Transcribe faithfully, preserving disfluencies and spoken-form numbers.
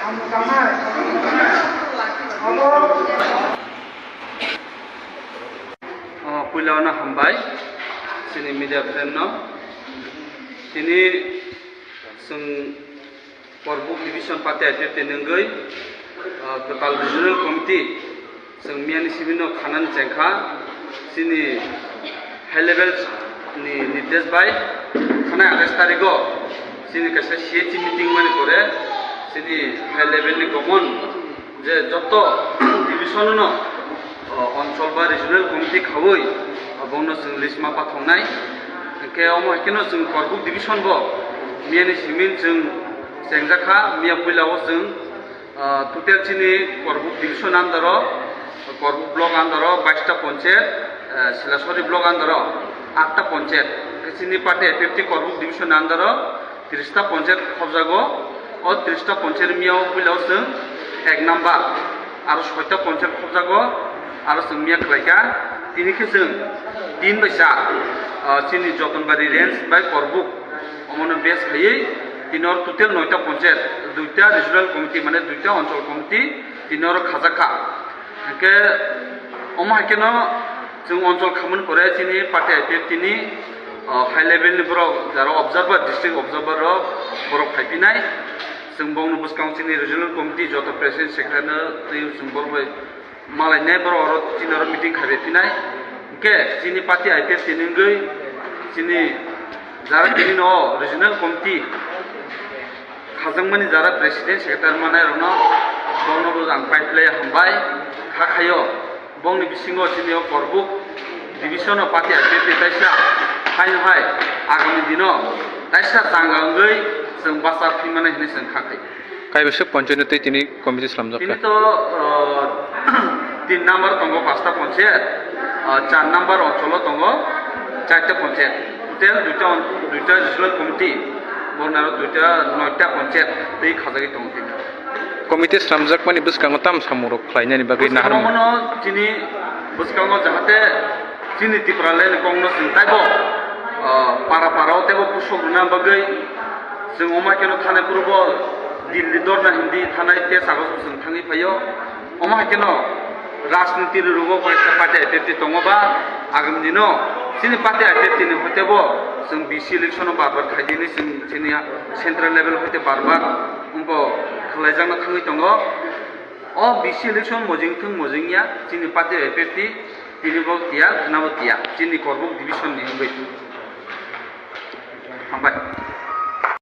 O, puila no hambai chini media friend no. Tini chwng Korbuk Division Party I P F T nungwi, o, Kwtal Regional Committee chwng miyani simi no khanani chengkha chini high level ni nirdesh bai thanai atais tarigo chini kaisa C H C meeting mani pore chini high level ni common je joto division no, o, onchol ba regional committee khaui, o, bongno chwng list ma pathoknai. Hwnkhe omo hai kheno chwng Korbuk division bo miyani simi chwng chengjakha, miya puila o chwng, o, total chini Korbuk division under o, Korbuk block under o baista ponchayat, o, Silasori block under o atta ponchayat. Hwnkhe chini party I P F T Korbuk division under o trista ponchayat khobjago. O trista ponchayat miya o puila o chwng ek number, aro soita ponchayat khobjago, aro chwng miya khlaikha. Tini khe chwng tin bai char, ah, chini Jotonbari range bai Korbuk, omono base khaiwi tini oro total noita ponchayat, duita regional committee, mane duita onchol committee tini oro khajakha. Hwnkhe omo hai kheno chwng onchol khamani pore chini party I P F T ni, o, high level ni borok jaro observer, district observer rok borok phaiphinai. Chwng bongni bwskango chini regional committee joto president secretary no twi chwng borok bai malainai borok oro chini oro meeting khaibai phinai. Hwnkhe chini party I P F T ni wngwi chini jara tini no regional committee khajakmani jara president secretary manai rokno bongno bo ang pai phlai hambai kha khaio. Bongni bisingo chini o Korbuk division o party I P F T taisa haino hai agami dino taisa changa wngwi chwng basa phimani hinwi chwng kha khai. Kaibwswk ponchayat twi tini committee slamjak kha? Tini to, uh, tin number tongo pasta ponchayat, uh, char number oncholo tongo charta ponchayat. Total duita on-, duita regional committee, bornaro duita noita ponchayat twi khajagwi tongo tini. Committee slamjakmani bwskango tam samungrok khlainani bagwi nahar. Bwskango mono chini bwskango jahate chini Tipraland ni kokno chwng taibo, ah, para para o teibo pusok rwna bagwi chwng omo kheno thani purbo Delhi dorna hindi thanai te sago chwng thangwi phaio. Omo hai kheno rajniti rwrwgo kaisa party I P F T tongo ba agam dino chini party I P F T ni hoitebo chwng B C election o bar bar khaidini chwng chini central level hoite bar bar wngbo khwlaijakna thangwi tongo. O B C election mojing thung mojing ya chini party I P F T tini bo tiya khwnabo tiya chini Korbuk division ni wngwi. Hambai.